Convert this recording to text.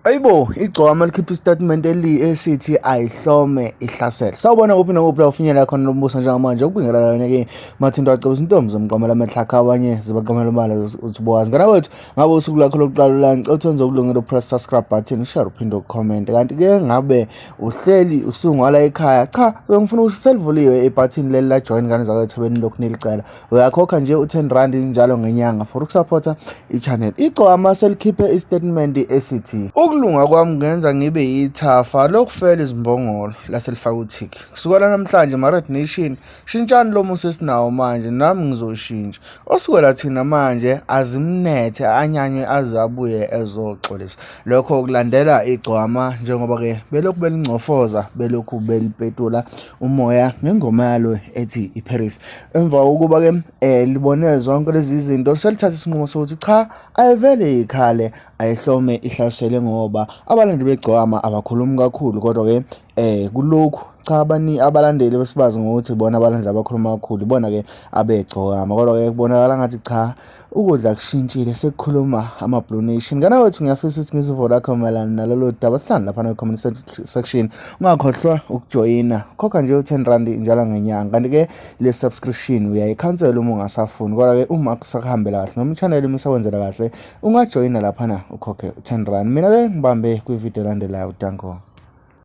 Ayibo, igcokama likhipha isitatimende eli esithi ayihlome ihlasele. Sawubona kuphi nakuphi la ufinyelela khona lombuso njengamanje ukubingelela wena ke Mathinto acebisa intombi zomqomela amehlakha abanye zibaqomela imali uthi bowazi. Ngana wethu ngabe usuku lakho lokuqala la ngicela ukuthi wenze ukulungela upress subscribe button, share uphinde ucomment. Kanti ke ngabe uhleli usungwala ekhaya cha ngifuna ukuthi selivuliwe ibhathini leli la join ngane zakwethu benilokhu nilicela uyakhokha nje u-10 rand njalo ngenyanga for ukusupporta i-channel igcwama selikhiphe istatement esithi ukulunga kwami kungenza ngibe yithafa lokufela izimbongolo laselifaka uthik kusukela namhlanje ma-red nation Shintshani lo musa esinawo manje nami ngizoshintsha. Osukela thina manje azimnethe anyanywe aze abuye ezoxolisa. Lokho kulandela igcwama njengoba ke belokhu belingcofoza belokhu belipetula umoya ngengoma yalo ethi iParis. Emva kokuba ke eh, libone zonke lezi zinto selithatha isinqumo sokuthi cha ayivele ikhale ayihlome ihlasele ngoba abalandeli begcwama abakhulumi kakhulu kodwa ke eh kulokhu cha abani abalandeli besibazi ngokuthi bona abalandeli abakhuluma kakhulu ibona ke abegcokama kodwa ke kubonakala ngathi cha ukudla kushintshile sekukhuluma ama-blue nation ngana wethu ngiyafisa ukuthi ngizvo lakho mayelana nalolu daba sihlani lapha no-comment section ungakhohlwa ukujoyina khokha nje u-10 rand njalo ngenyanga kanti-ke le subscription uyayikhansela uma ungasafuni kodwa-ke uma kusakuhambela kahle noma i-channel uma isakwenzela kahle ungajoyina laphana ukhokhe u-10 rand mina-ke ngibambe kwividiyo elandelayo danko.